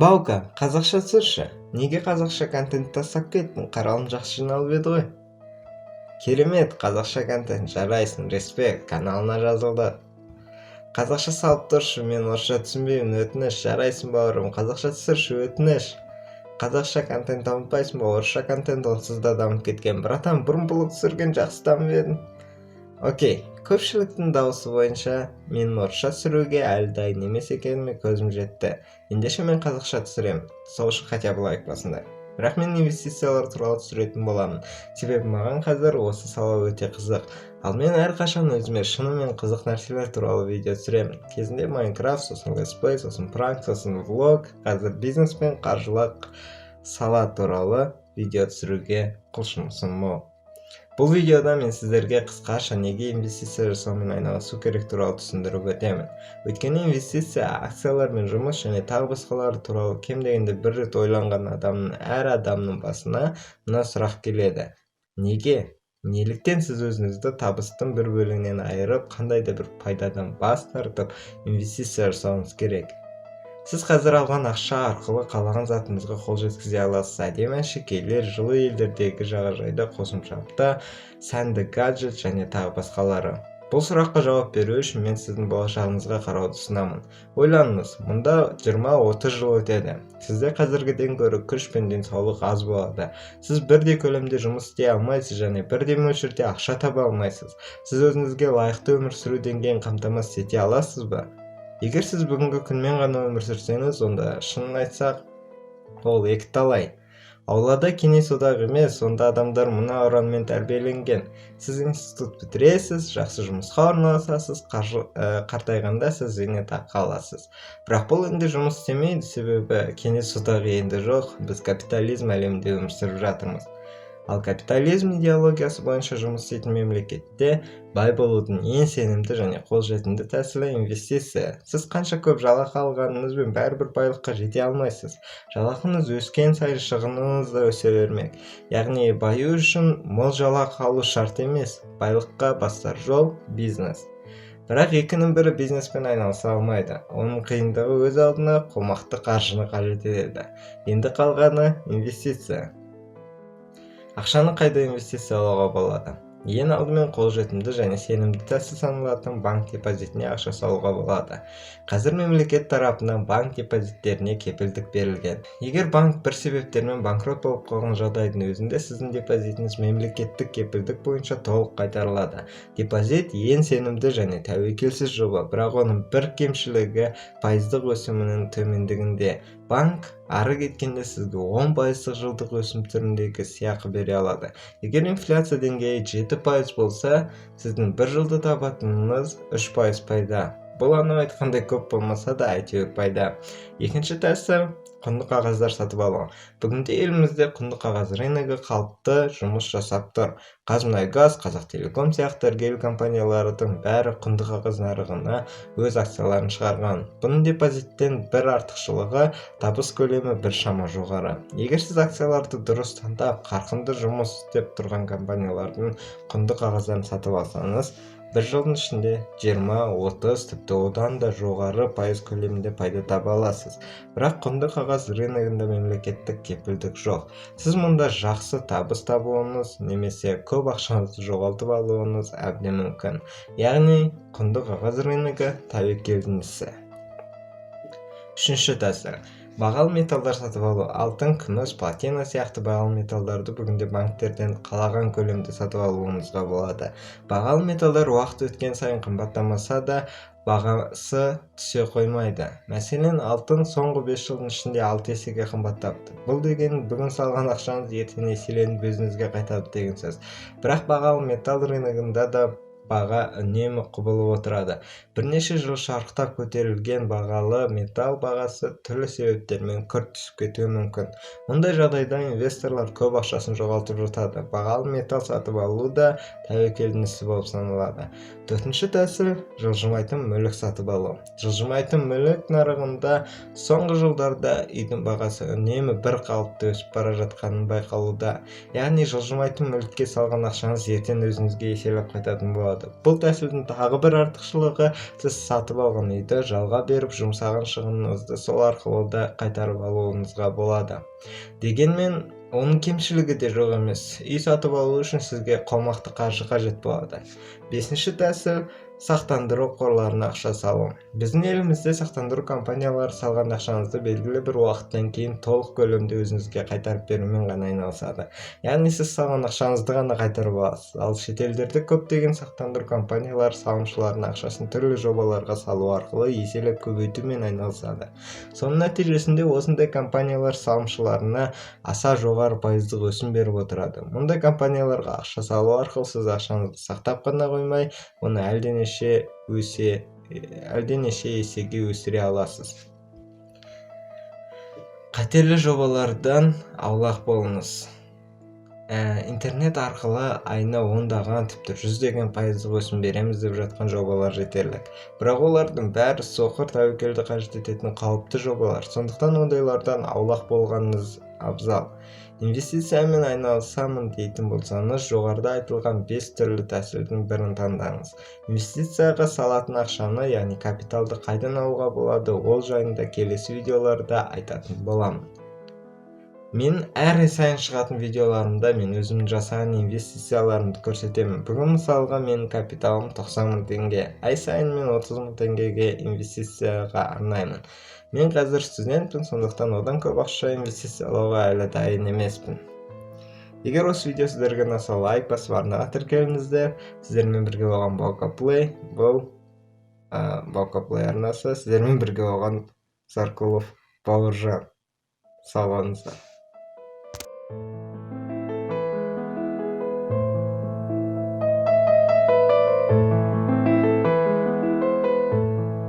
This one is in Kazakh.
Баука, қазақша түсірші. Неге қазақша контент тастап кеттің? Қаралым жақсы жиналып еді ғой. Керемет, қазақша контент, жарайсың, респект, каналына жазылды. Қазақша салып тұршы, мен орысша түсінбеймін, өтініш. Жарайсың, бауырым, қазақша түсірші, өтініш. Қазақша контент дамытпайсың ба? Орысша контент онсыз да дамып кеткен. Братан, бұрын блог түсірген жақсы дамып едің. Окей, көпшіліктің дауысы бойынша менің орысша түсіруге әлі дайын емес екеніме көзім жетті. Ендеше мен қазақша түсіремін. Сол үшін хотя бы лайк басыңдар. Бірақ мен инвестициялар туралы түсіретін боламын. Себебі маған қазір осы сала өте қызық. Ал мен әрқашан өзіме шынымен қызық нәрселер туралы видео түсіремін. Кезінде Майнкрафт, сосын летсплей, сосын пранк, сосын влог, қазір бизнес пен қаржылық сала туралы видео түсіруге құлшынысым мол. Бұл видеода мен сіздерге қысқаша неге инвестиция жасаумен айналысу керек туралы түсіндіріп өтемін. Өйткені инвестиция, акциялармен жұмыс және тағы басқалары туралы кем дегенде бір рет ойланған адамның, әр адамның басына мына сұрақ келеді. Неге? Неліктен сіз өзіңізді табыстың бір бөлігінен айырып, қандай да бір пайдадан бас тартып, инвестиция жасауыңыз керек? Сіз қазір алған ақша арқылы қалаған затыңызға қол жеткізе аласыз: әдемі әшекейлер, жылы елдердегі жағажайда қосымша апта, сәнді гаджет және тағы басқалары. Бұл сұраққа жауап беру үшін мен сіздің болашағыңызға қарауды ұсынамын. Ойланыңыз, мұнда 20-30 жыл өтеді. Сізде қазіргіден гөрі күш пен денсаулық аз болады. Сіз бірдей көлемде жұмыс істей алмайсыз және бірдей мөлшерде ақша таба алмайсыз. Сіз өзіңізге лайықты өмір сүру деңгейін қамтамасыз ете аласыз ба? Егер сіз бүгінгі күнмен ғана өмір сүрсеңіз, онда, шынын айтсақ, ол екіталай. Аулада Кеңес одағы емес, онда адамдар мына ұранмен тәрбиеленген: сіз институт бітіресіз, жақсы жұмысқа орналасасыз, қартайғанда сіз зейнетақы аласыз. Бірақ бұл енді жұмыс істемейді, себебі Кеңес одағы енді жоқ, біз капитализм әлемінде өмір сүріп жатырмыз. Ал капитализм идеологиясы бойынша жұмыс істейтін мемлекетте бай болудың ең сенімді және қолжетімді тәсілі – инвестиция. Сіз қанша көп жалақы алғаныңызбен, бәрібір байлыққа жете алмайсыз. Жалақыңыз өскен сайын шығыныңыз да өсе бермек. Яғни баю үшін мол жалақы алу шарт емес. Байлыққа бастар жол – бизнес. Бірақ екінің бірі бизнеспен айналыса алмайды. Оның қиындығы өз алдына, қомақты қаржыны қажет етеді. Енді қалғаны – инвестиция. Ақшаны қайда инвестициялауға болады? Ең алдымен қолжетімді және сенімді тәсіл саналатын банк депозитіне ақша салуға болады. Қазір мемлекет тарапынан банк депозиттеріне кепілдік берілген. Егер банк бір себептермен банкрот болып қалған жағдайдың өзінде, сіздің депозитіңіз мемлекеттік кепілдік бойынша толық қайтарылады. Депозит – ең сенімді және тәуекелсіз жоба, бірақ оның бір кемшілігі пайыздық өсімінің төмендігінде. Банк ары кеткенде сізге 10 пайыздық жылдық өсім түріндегі сыйақы бере алады. Егер инфляция деңгейі 7% болса, сіздің бір жылда табатыныңыз 3% пайда. Бұл анау айтқандай көп болмаса да, әйтеуір пайда. Екінші тәсіл – құнды қағаздар сатып алу. Бүгінде елімізде құнды қағаз рыногы қалыпты жұмыс жасап тұр. ҚазМұнайГаз, Қазақтелеком сияқты іргелі компаниялардың бәрі құнды қағаз нарығына өз акцияларын шығарған. Бұның депозиттен бір артықшылығы – табыс көлемі біршама жоғары. Егер сіз акцияларды дұрыс таңдап, қарқынды жұмыс істеп тұрған компаниялардың құнды қағаздарын сатып алсаңыз, бір жылдың ішінде 20, 30, тіпті одан да жоғары пайыз көлемінде пайда таба аласыз. Бірақ құнды қағаз рыногында мемлекеттік кепілдік жоқ. Сіз мұнда жақсы табыс табуыңыз немесе көп ақшаңызды жоғалтып алуыңыз әбден мүмкін. Яғни құнды қағаз рыногы – тәуекелдің ісі. Үшінші тәсіл – бағалы металдар сатып алу. Алтын, күміс, платина сияқты бағалы металдарды бүгінде банктерден қалаған көлемде сатып алуыңызға болады. Бағалы металдар уақыт өткен сайын қымбаттамаса да, бағасы түсе қоймайды. Мәселен, алтын соңғы 5 жылдың ішінде 6 есеге қымбаттапты. Бұл деген бүгін салған ақшаңыз ертең еселеніп өзіңізге қайтады деген сөз. Бірақ бағалы металл рыногында да баға үнемі құбылып отырады. Бірнеше жыл шарықтап көтерілген бағалы металл бағасы түрлі себептермен күрт түсіп кетуі мүмкін. Мұндай жағдайда инвесторлар көп ақшасын жоғалтып жатады. Бағалы металл сатып алу да тәуекелдің ісі болып саналады. Төртінші тәсіл – жылжымайтын мүлік сатып алу. Жылжымайтын мүлік нарығында соңғы жылдарда үйдің бағасы үнемі бір қалыпты өсіп бара жатқанын байқалуда. Яғни жылжымайтын мүлікке салған ақшаңыз ертең өзіңізге еселеп қайтатын болады. болады. Бұл тәсілдің тағы бір артықшылығы, сіз сатып алған үйді жалға беріп, жұмсаған шығыныңызды сол арқылы да қайтарып алуыңызға болады. Дегенмен оның кемшілігі де жоқ емес. Үй сатып алу үшін сізге қомақты қаржы қажет болады. Бесінші тәсіл – сақтандыру қорларына ақша салу. Біздің елімізде сақтандыру компаниялары салған ақшаңызды белгілі бір уақыттан кейін толық көлемде өзіңізге қайтарып берумен ғана айналысады. Яғни сіз салған ақшаңызды ғана қайтарып аласыз. Ал шетелдерде көптеген сақтандыру компаниялары салымшылардың ақшасын түрлі жобаларға салу арқылы еселеп көбейтумен айналысады. Соның нәтижесінде осындай компаниялар салымшыларына аса жоғары пайыздық өсім беріп отырады. Мұндай компанияларға ақша салу арқылы сіз ақшаңызды сақтап қана қоймай, оны әлденеше есеге өсіре аласыз. Қатерлі жобалардан аулақ болыңыз. Интернет арқылы айына ондаған, тіпті жүздеген пайыздық өсім береміз деп жатқан жобалар жетерлік. Бірақ олардың бәрі соқыр тәуекелді қажет ететін қауіпті жобалар. Сондықтан ондайлардан аулақ болғаныңыз абзал. Инвестициямен айналысамын дейтін болсаңыз, жоғарыда айтылған 5 түрлі тәсілдің бірін таңдаңыз. Инвестицияға салатын ақшаны, яғни капиталды қайдан алуға болады, ол жайында келесі видеоларда айтатын боламын. Мен әр ай сайын шығатын видеоларымда мен өзімнің жасаған инвестицияларымды көрсетемін. Бүгін, мысалға, менің капиталым 90 мың теңге. Ай сайын мен 30 мың теңгеге инвестицияға арнаймын. Мен қазір студентпін, сондықтан одан көп ақша инвестициялауға әлі дайын емеспін. Егер осы видео сіздерге ұнаса, лайк басып, арнаға тіркеліңіздер. Сіздермен бірге болған Баука Плей, бұл Баука Плей арнасы. Сіздермен бірге болған Саркулов Бауыржан. Сау болыңыздар.